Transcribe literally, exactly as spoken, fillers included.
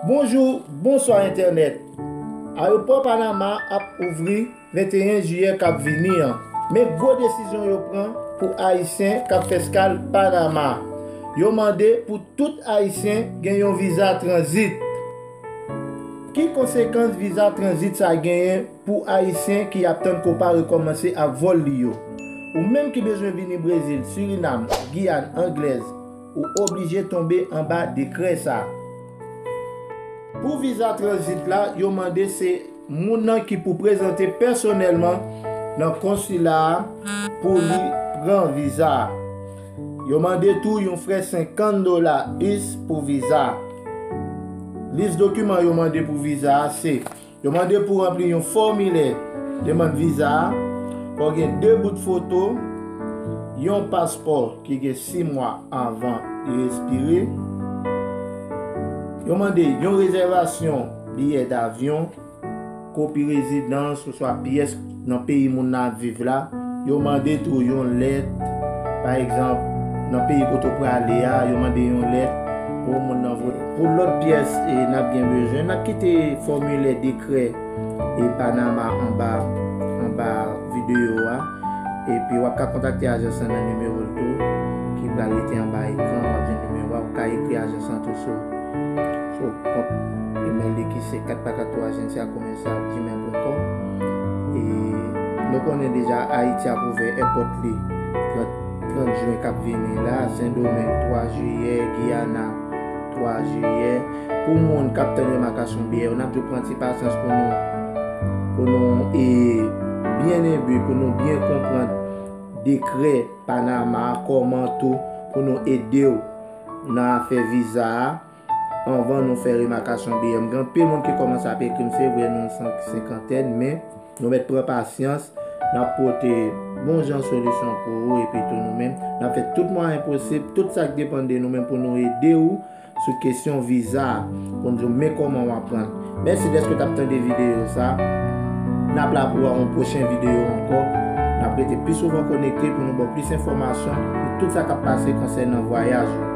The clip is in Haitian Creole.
Bonjou, bonswa entènèt. Ayewopò Panama ap ouvri venteyen jiyè k ap vini an. Men gwo desizyon yo pran pou Ayisyen k ap fè eskal Panama. Yo mande pou tout Ayisyen gen yon viza tranzit. Ki konsekans viza tranzit sa genyen pou Ayisyen ki ap tann kopa rekòmanse ak vòl li yo? Ou menm ki bezwen vini Brezil, Sirinam, Giyàn Anglèz, ou oblije tonbe anba dekrè sa. Pou viza tranzit la, yo mande se moun nan ki pou prezante pèsonèlman nan konsila a pou li pran viza a. Yo mande tou yon frè senkant dola U S pou viza a. Lis dokiman yo mande pou viza a se, yo mande pou ranpli yon fòmilè demann viza a, fò w gen de bout foto, yon paspò ki gen sis mwa anvan li ekspire. Yo mande yon rezèvasyon biyè davyon, kopi rezidans oswa pyès nan peyi moun nan ap viv la. Yo mande tou yon lèt, pa egzanp, nan peyi kote w prale a, yo mande yon lèt pou moun nan voye. Pou lòt pyès e n ap gen bezwen, n ap kite fòmilè dekrè e Panama anba, anba videyo a. Epi w ap ka kontakte ajans lan nan nimewo l tou, ki pral rete anba ekran, w ap jwenn nimewo a, ou ka ekri ajans lan tou sou, sou kont imèl li ki se kat pa kat twa agencia commercial gmail point com. E nou konnen deja Ayiti ap ouvè èpòt li trant, trant jen k ap vini la, Sendomeng twa jiyè, Giyana twa jiyè. Pou moun k ap tann remakasyon biyè yo, n ap di w pran ti pasyans pou nou, pou nou, e, byen enbe, pou nou byen konprann dekrè Panama a, kòman tou pou nou ede w nan afè viza a anvan nou fè remakasyon biyè. M gen anpil moun ki kòmanse ap ekri m, se vre, nou san senkantèn, men nou mèt pran pasyans, n ap pote bon jan solisyon pou ou, epi tou nou menm, n ap fè tout mwayen posib, tout sa k depann de nou menm pou nou ede w sou kesyon viza a, pou n di w men kòman w ap pran l. Mèsi dèske w t ap tande videyo sa. N ap la pou yon pwochen videyo ankò. N ap rete pi souvan konekte pou nou ba w plis enfòmasyon sou tout sa k ap pase konsènan vwayaj ou.